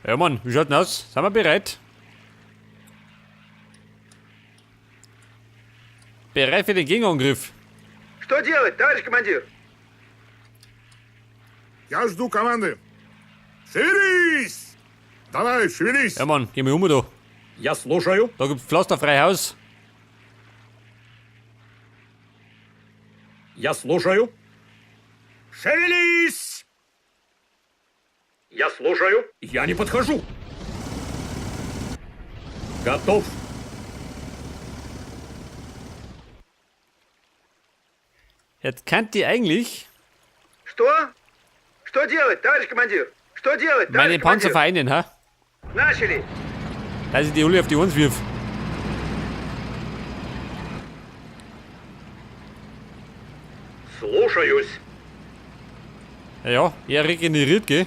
Ja, Mann, wie schaut denn aus? Sind wir bereit? Bereit für den Gegenangriff. Что делать, товарищ командир? Я жду команды. Шевелись! Давай, шевелись! Ja, Mann, geh mal um da. Я слушаю. Da gibt's Pflaster frei Haus. Я слушаю. Шевелись! Я слушаю. Я не подхожу. Готов. Jetzt könnt ihr eigentlich Что? Что делать, товарищ командир? Что делать, meine товарищ Panzer командир? vereinen, ha? Начали! Dass ich die alle auf die Uns wirf. Слушаюсь. Ja, ja, er regeneriert, gell?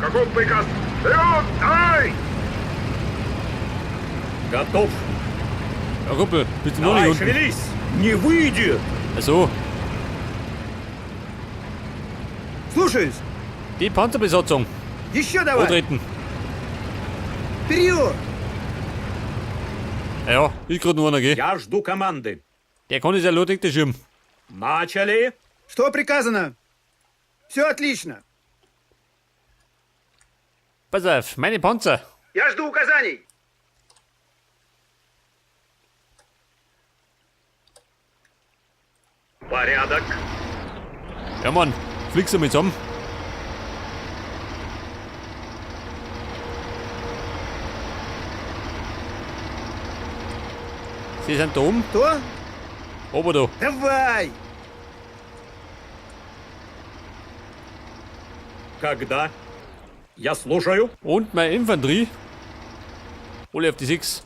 Каков приказ? Вперед! Давай! Готов. Ja, Kumpel, bist du noch nicht Давай, unten? шевелись. Не выйдет. Ach so, Слушаюсь! die Panzerbesatzung. Еще давай! Antreten. Вперед! Ja, ja, ist grad nur einer, gell? Я жду команды. Der kann es ja nur der Schirm. Начали. Что приказано? Все отлично! Pass auf, meine Panzer. Я жду указаний! Порядок. Ja, Mann, fliegst du mal zusammen. Sie sind da oben, Что? oben da. Давай! Когда? Я слушаю. Und meine Infanterie. Alle auf die 6.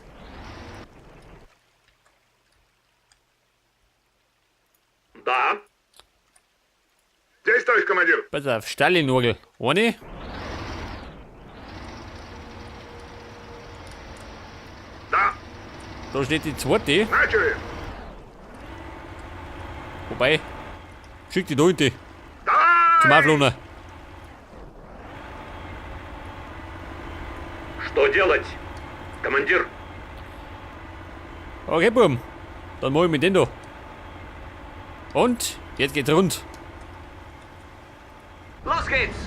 Да. Здесь, товарищ командир. Pass auf, Stalin-Orgel. Eine. Да, Da steht die zweite. начали! Wobei, schick die da hinten. Давай! Zum Auflohner. Что делать? Командир. Okay, Buben. Dann mach ich mit den da. Und jetzt geht's rund. Los geht's!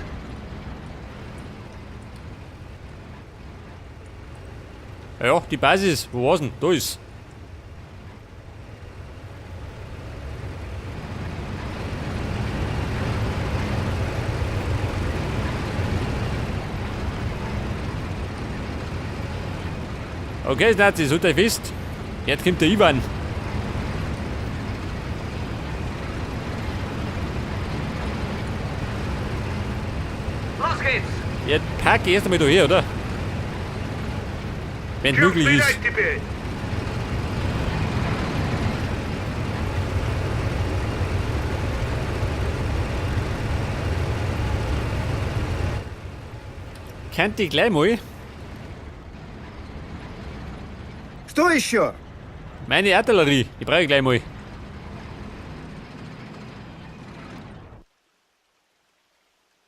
Ja, ja, die Basis. Wo war's denn? Da ist. Okay, Nazis, halt euch fest. Jetzt kommt der Ivan. Los geht's! Jetzt pack ich erst einmal da her, oder? Wenn Чем möglich ist. стрелять теперь? Könnt ich gleich mal Что еще? meine Artillerie, die brauche ich gleich mal.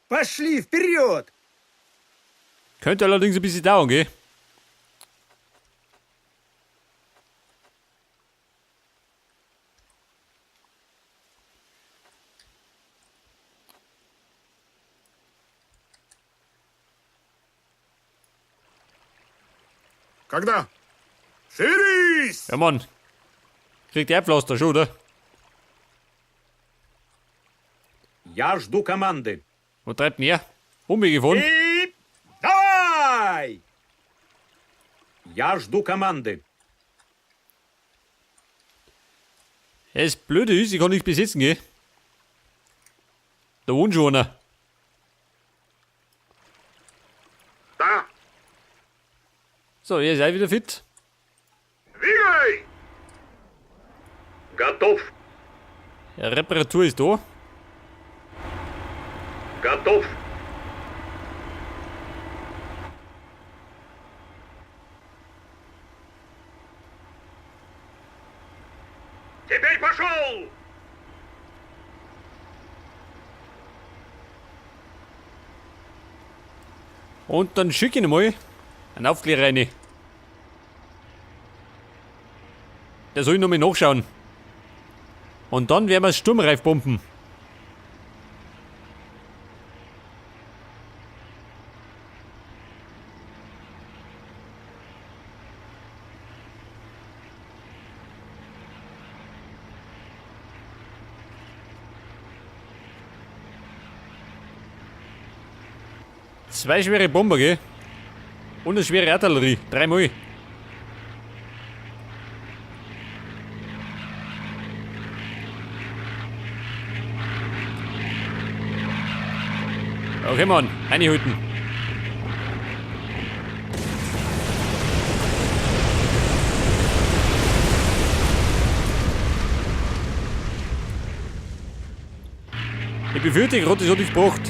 Пошли вперед! Könnte allerdings ein bisschen dauern, gell? Когда? Шевелись! Ja, Mann. Kriegt der Pflaster schon, oder? Я жду команды. Wo treibt denn er? Umwege gefahren? И давай! Я жду команды. Das Blöde ist, ich kann nicht besitzen, gell? Da wohnt schon einer. Да! So, ihr seid wieder fit. Двигай! Готов. Ja, Reparatur ist da. Готов. Теперь пошел! Und dann schicke ich ihn mal einen Aufklärer rein. Der soll nochmal nachschauen. Und dann werden wir sturmreif bomben. Zwei schwere Bomber, gell? Und eine schwere Artillerie. Dreimal. Okay, Mann. Reinhalten. Ich befürchte gerade, das hat nichts gebracht.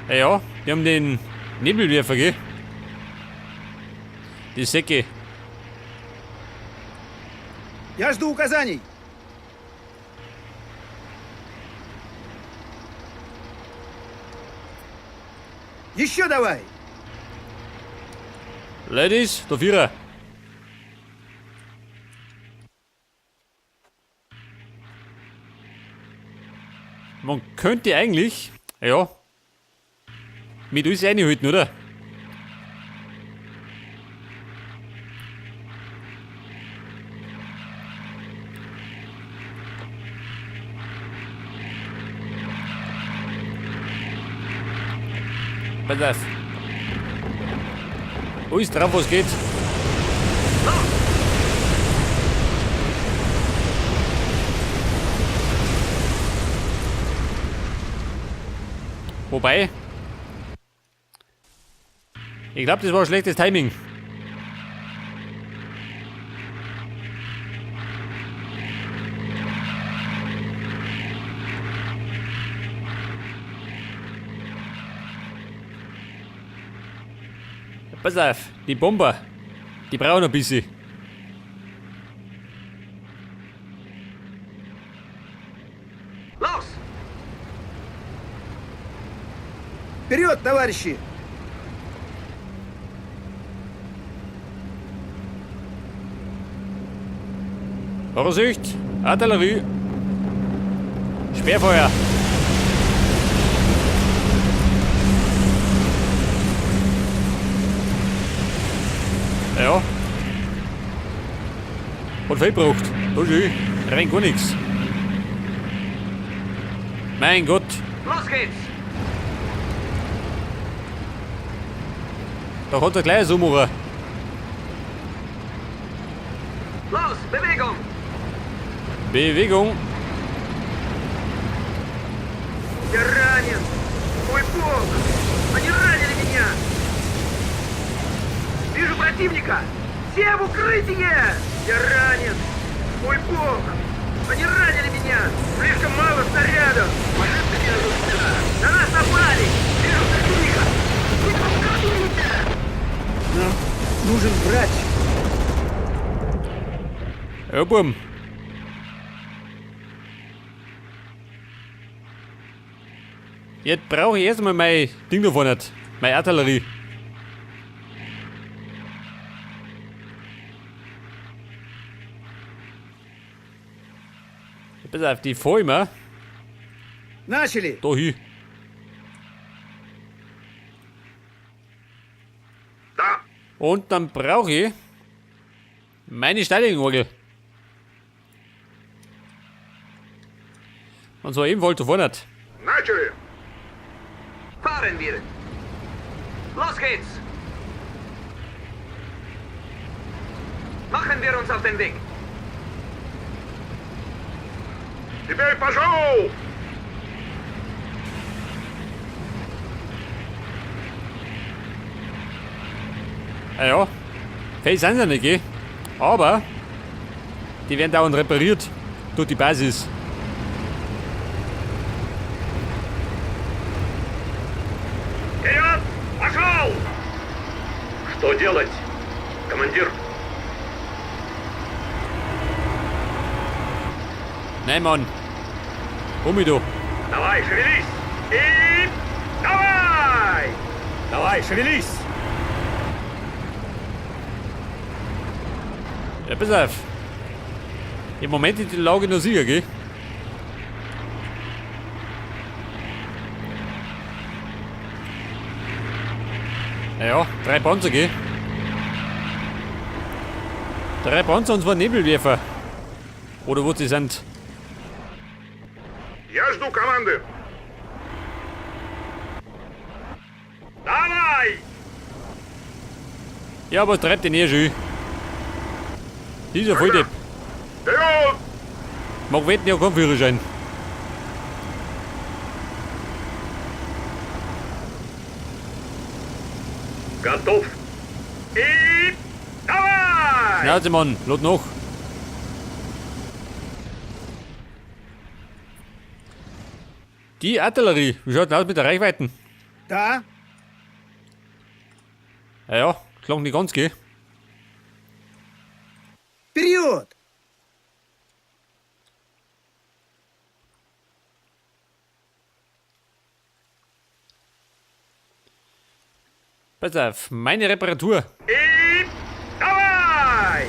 Ja, ja, die haben den Nebelwerfer, gell? Die Säcke. Я жду указаний. Еще давай! Ladies, der Vierer. Man könnte eigentlich, ja, mit uns reinhalten, oder? Pass auf. Alles drauf, was geht. Wobei, ich glaube, das war schlechtes Timing. Pass auf, die Bomber, die brauchen ein bisschen. Los! Вперед, товарищи! Vorsicht, Artillerie. Sperrfeuer. Ja. Hat viel gebraucht. Da schön. Rein gar nichts. Mein Gott. Los geht's! Da hat er gleich so machen. Los, Bewegung! Bewegung. Я ранен! Мой бог! Они ранили меня! Вижу противника! Все в укрытие! Я ранен! Мой бог! Они ранили меня! Слишком мало снарядов! На нас напали! Вижу противника! Нам нужен врач! Ja, Buben. Jetzt brauche ich erstmal mein Ding da vorne. Meine Artillerie. Pass auf, die fahr ich mir Начали! da hin. Да. Und dann brauche ich meine Steigenorgel. Und zwar ebenfalls da vorne. Начали! Fahren wir! Los geht's! Machen wir uns auf den Weg! Теперь пошел! Ah ja, fähig sind sie nicht, gell? Aber die werden dauernd repariert durch die Basis. Вперед! Пошел! Что делать, командир? Nein, Mann. Hol mich da. Давай, шевелись! И давай! Давай, шевелись! Ja, pass auf. Im Moment ist die Lage noch sicher, gell? Ja, 3 Panzer, gell? 3 Panzer und 2 Nebelwerfer. Oder wo sie sind. Я жду команды. Давай! Ja, was treibt denn hier schon? Dieser Volldepp. Вперед! Mag wetten, ich hab keinen Führerschein. Готов! И давай! Schnauze, Mann, lad nach. Die Artillerie, wie schaut denn aus mit der Reichweite? Да. Ja, ja, klang nicht ganz, gell? Вперед! Pass auf, meine Reparatur. И давай!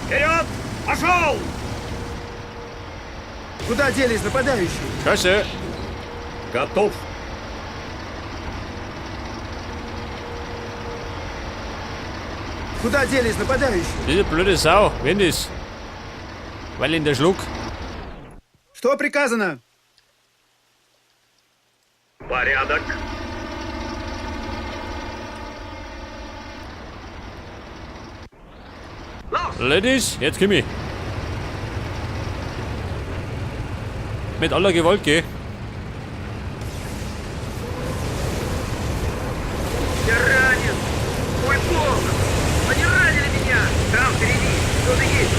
Вперед! Пошел! Куда делись нападающие? Scheiße. Готов! Куда делись нападающие? Diese blöde Sau, wenn das? Weil in der Schluck. Что приказано? Порядок! Los! Ladies, jetzt komm ich. Mit aller Gewalt, gell? Я ранен! Мой бог! Они ранили меня! Там впереди кто-то есть!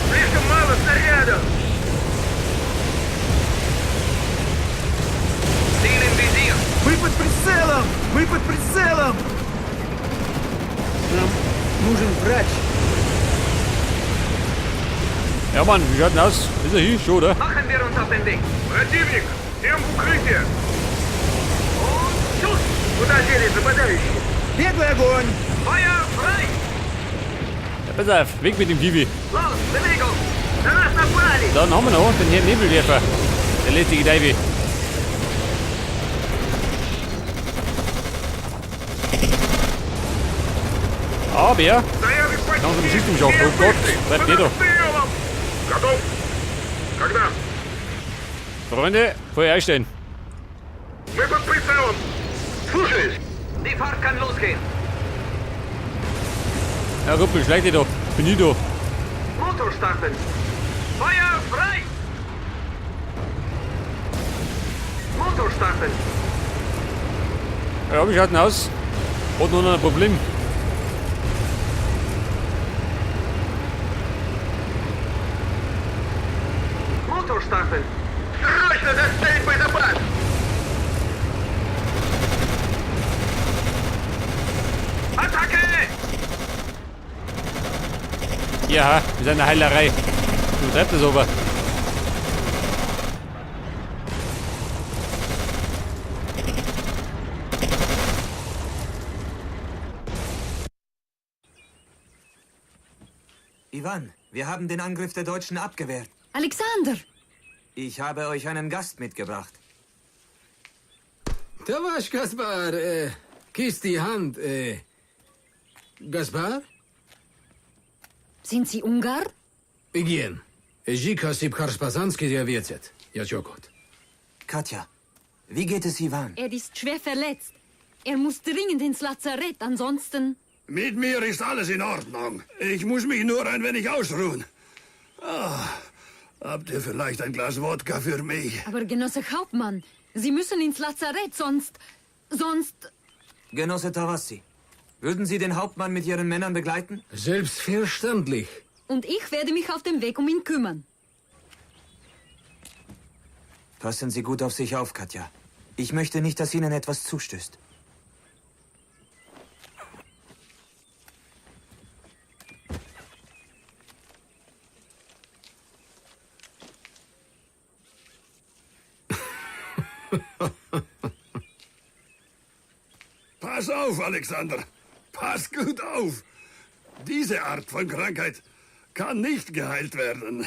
Слишком мало снарядов! Ziel im Visier! Мы под прицелом! Мы под прицелом! Нам нужен врач. Ja, Mann, wie schaut denn aus? Ist er hier schon, oder? Machen wir uns auf den Weg. Противник! Всем в укрытие! Und Schuss! Куда делись нападающие? Беглый огонь! Feuer frei! Ja, pass auf, weg mit dem Kiwi. Los, Bewegung! На нас напали! Dann haben wir noch den Herrn Nebelwerfer. Der lästige Davy. Aber Стояли почти Langsam schießt mich auch. все Oh Gott, быстрый! bleibt Под jeder. обстрелом! Готов? Когда? Freunde, Feuer einstellen. Мы под прицелом! Слушаюсь! Die Fahrt kann losgehen. Ja, Ruppel, schleich dich doch. Bin ich da. Motor starten. Feuer frei! Motor starten. Ja, wie schaut denn aus? Hat noch ein Problem. Motor starten. Срочно доставить боезапас! Attacke! Ja, wir sind eine Heilerei. Du treibst das aber. Ivan, wir haben den Angriff der Deutschen abgewehrt. Alexander! Ich habe euch einen Gast mitgebracht. Tavash Gaspar, küss die Hand. Gaspar? Sind Sie Ungar? Igen. Zsika Karspazanski javietzet. Ja csokot. Katja, wie geht es Ivan? Er ist schwer verletzt. Er muss dringend ins Lazarett, ansonsten... Mit mir ist alles in Ordnung. Ich muss mich nur ein wenig ausruhen. Ah, habt ihr vielleicht ein Glas Wodka für mich? Aber Genosse Hauptmann, Sie müssen ins Lazarett, sonst... sonst... Genosse Tavassi, würden Sie den Hauptmann mit Ihren Männern begleiten? Selbstverständlich. Und ich werde mich auf dem Weg um ihn kümmern. Passen Sie gut auf sich auf, Katja. Ich möchte nicht, dass Ihnen etwas zustößt. Pass auf, Alexander. Pass gut auf. Diese Art von Krankheit kann nicht geheilt werden.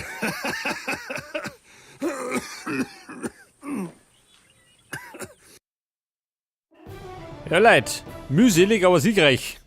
Ja, Leute, mühselig, aber siegreich.